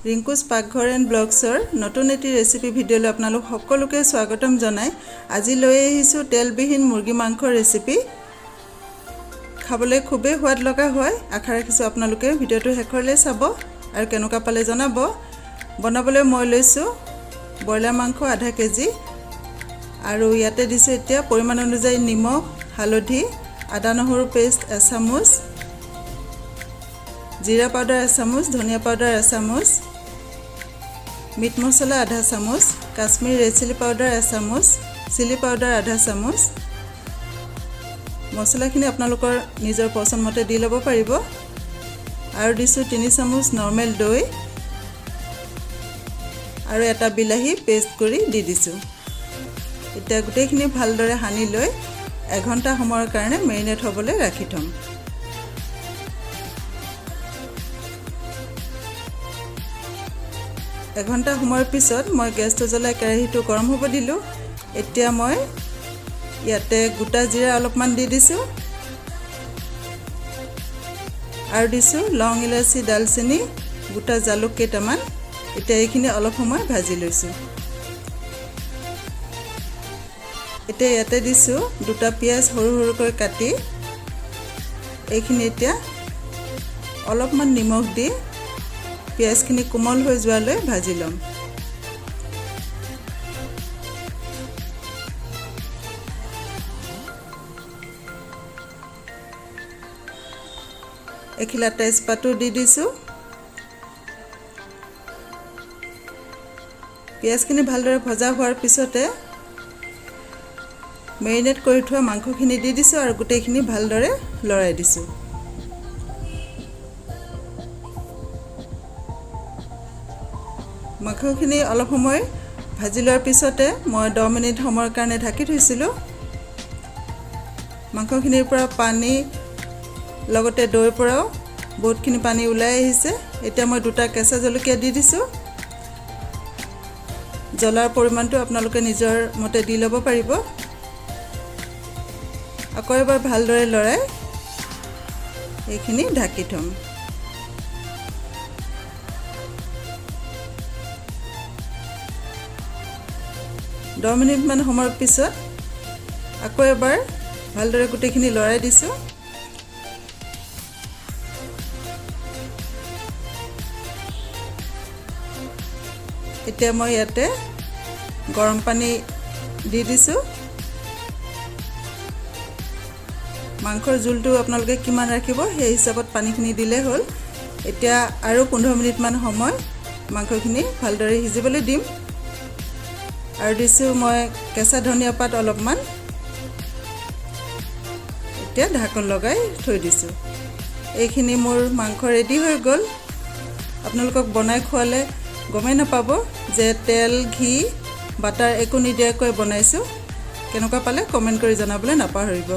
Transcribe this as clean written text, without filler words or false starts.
ৰিংকুজ পাকঘৰ এণ্ড ব্লগছৰ নতুন এটি ৰেচিপি ভিডিঅ'লৈ আপোনালোক সকলোকে স্বাগতম জনাই আজি লৈ আহিছোঁ তেলবিহীন মুৰ্গী মাংসৰ ৰেচিপি। খাবলৈ খুবেই সোৱাদ লগা হয়। আশা ৰাখিছোঁ আপোনালোকে ভিডিঅ'টো শেষলৈ চাব আৰু কেনেকুৱা পালে জনাব। বনাবলৈ মই লৈছোঁ ব্ৰইলাৰ মাংস আধা কেজি আৰু ইয়াতে দিছোঁ এতিয়া পৰিমাণ অনুযায়ী নিমখ, হালধি, আদা নহৰু পেষ্ট এচামুচ, জিৰা পাউডাৰ এচামুচ, ধনিয়া পাউডাৰ এচামুচ, মিট মছলা আধা চামুচ, কাশ্মীৰ ৰেড চিলি পাউডাৰ এচামুচ, চিলি পাউডাৰ আধা চামুচ। মছলাখিনি আপোনালোকৰ নিজৰ পচন্দ মতে দি ল'ব পাৰিব। আৰু দিছোঁ 3 চামুচ নৰ্মেল দৈ আৰু এটা বিলাহী পেষ্ট কৰি দি দিছোঁ। এতিয়া গোটেইখিনি ভালদৰে সানি লৈ এঘণ্টা সময়ৰ কাৰণে মেৰিনেট হ'বলৈ ৰাখি থ'ম। এঘণ্টা সময়ৰ পিছত মই গেছটো জ্বলাই কেৰাহীটো গৰম হ'ব দিলোঁ। এতিয়া মই ইয়াতে গোটা জিৰা অলপমান দি দিছোঁ আৰু দিছোঁ লং ইলাচি, ডালচেনি, গোটা জালুক কেইটামান। এতিয়া এইখিনি অলপ সময় ভাজি লৈছোঁ। এতিয়া ইয়াতে দিছোঁ 2টা পিঁয়াজ সৰু সৰুকৈ কাটি। এইখিনি এতিয়া অলপমান নিমখ দি পিঁয়াজখিনি কোমল হৈ যোৱালৈ ভাজি ল'ম। এখিলা তেজপাতো দি দিছোঁ। পিঁয়াজখিনি ভালদৰে ভজা হোৱাৰ পিছতে মেৰিনেট কৰি থোৱা মাংসখিনি দি দিছোঁ আৰু গোটেইখিনি ভালদৰে লৰাই দিছোঁ। মাংসখিনি অলপ সময় ভাজি লোৱাৰ পিছতে মই 10 মিনিট সময়ৰ কাৰণে ঢাকি থৈছিলোঁ। মাংসখিনিৰ পৰা পানী লগতে দৈৰ পৰাও বহুতখিনি পানী ওলাই আহিছে। এতিয়া মই 2টা কেঁচা জলকীয়া দি দিছোঁ। জ্বলাৰ পৰিমাণটো আপোনালোকে নিজৰ মতে দি ল'ব পাৰিব। আকৌ এবাৰ ভালদৰে লৰাই এইখিনি ঢাকি থ'ম। দহ মিনিটমান সময়ৰ পিছত আকৌ এবাৰ ভালদৰে গোটেইখিনি লৰাই দিছোঁ। এতিয়া মই ইয়াতে গৰম পানী দি দিছোঁ। মাংসৰ জোলটো আপোনালোকে কিমান ৰাখিব সেই হিচাপত পানীখিনি দিলেই হ'ল। এতিয়া আৰু 15 মিনিটমান সময় মাংসখিনি ভালদৰে সিজিবলৈ দিম। আৰু দিছোঁ মই কেঁচা ধনিয়া পাত অলপমান। এতিয়া ঢাকন লগাই থৈ দিছোঁ। এইখিনি মোৰ মাংস ৰেডি হৈ গ'ল। আপোনালোকক বনাই খোৱালে গমেই নাপাব যে তেল, ঘি, বাটাৰ একো নিদিয়াকৈ বনাইছোঁ। কেনেকুৱা পালে কমেণ্ট কৰি জনাবলৈ নাপাহৰিব।